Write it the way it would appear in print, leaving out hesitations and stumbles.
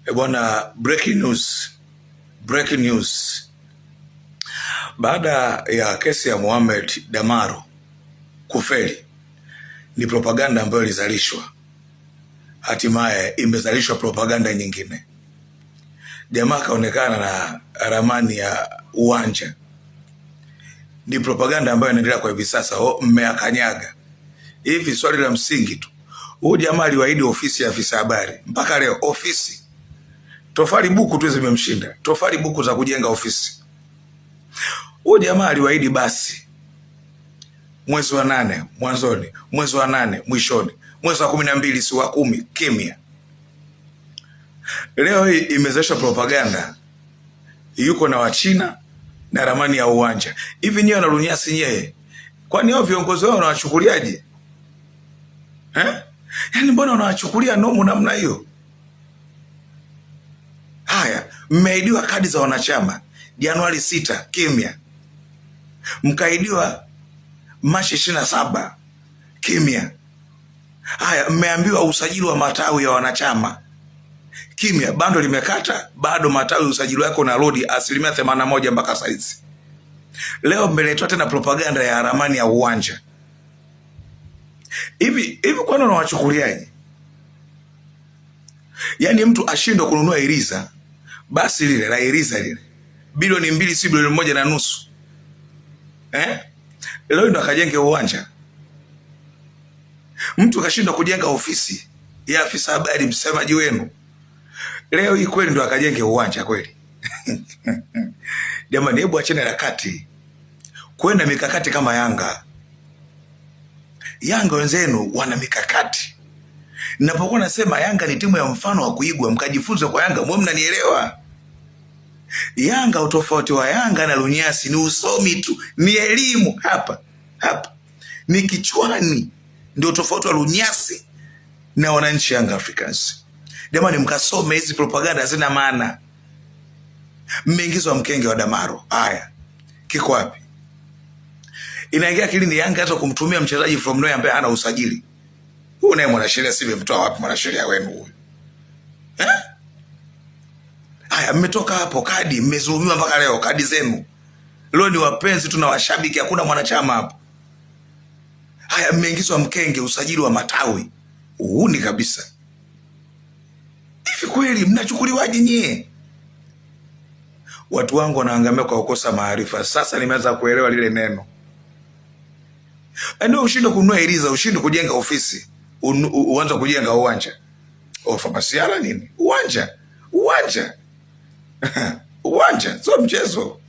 E bwana, breaking news, breaking news. Baada ya kesi ya Mohamed Damaro kufeli, ni propaganda ambayo ilizalishwa, hatimaye imezalishwa propaganda nyingine. Jamaa kaonekana na ramani ya uwanja, ni propaganda ambayo inaendelea kwa hivi sasa. Oh, mmeakanyaga hivi. Swali la msingi tu, huyu jamaa aliwaahidi ofisi ya afisa habari, mpaka leo ofisi tofali buku tu zimemshinda, tofali buku za kujenga ofisi. Huyu jamaa aliwaahidi basi mwezi wa 8 mwanzoni, mwezi wa 8 mwishoni, mwezi wa 12 si wa 10, kimya. Leo hii imezesha propaganda, yuko na Wachina na ramani ya uwanja. Hivi nyewe wanalunyasi nyewe, kwani hao viongozi wao wanawachukuliaje eh? Yaani mbona wanawachukulia nomo namna hiyo? Haya, mmeahidiwa kadi za wanachama Januari 6, kimya. Mkaahidiwa Machi 27, kimya. Haya, mmeambiwa usajili wa matawi ya wanachama, kimya. Bando limekata, bado matawi usajili wako unarudi 81% mpaka saizi. Leo mmeletwa tena propaganda ya ramani ya uwanja. Hivi hivi kwani unawachukuliaje? Yaani mtu ashindwe kununua iriza, basi lile la iriza lile bilioni 2 si bilioni 1.5. Eh? Leo ndo akajenge uwanja. Mtu kashindwa kujenga ofisi ya afisa habari msemaji wenu. Leo hii kweli ndo akajenge uwanja kweli. Jamani, hebu acheni harakati. Kwenda mikakati kama Yanga. Yanga wenzenu wana mikakati. Ninapokuwa nasema Yanga ni timu ya mfano wa kuigwa, mkajifunze kwa Yanga, mwe mnanielewa. Yanga, utofauti wa Yanga na Lunyasi ni usomi tu, ni elimu hapa hapa, ni kichwani, ndio tofauti wa Lunyasi na wananchi Yanga Africans. Jamani, mkasome hizi propaganda hazina maana. Mmeingizwa mkenge wa Damaro. Haya, kiko wapi? Inaingia akilini Yanga hata kumtumia mchezaji from nowhere ambaye hana usajili. Huyu naye mwanasheria, si mmemtoa wapi mwanasheria wenu huyu? Eh? Haya, mmetoka hapo kadi, mmezulumiwa mpaka leo kadi zenu. Leo ni wapenzi tu na washabiki, hakuna mwanachama hapo. Haya, mmeingizwa mkenge usajili wa matawi. Uhuni kabisa. Hivi kweli mnachukuliwaje nyie? Watu wangu wanaangamia kwa kukosa maarifa. Sasa nimeanza kuelewa lile neno. Yaani ushindwe kununua iriza, ushindwe kujenga ofisi, uanze kujenga uwanja. Ofamasiala nini? Uwanja. Uwanja. Uwanja, sio mchezo.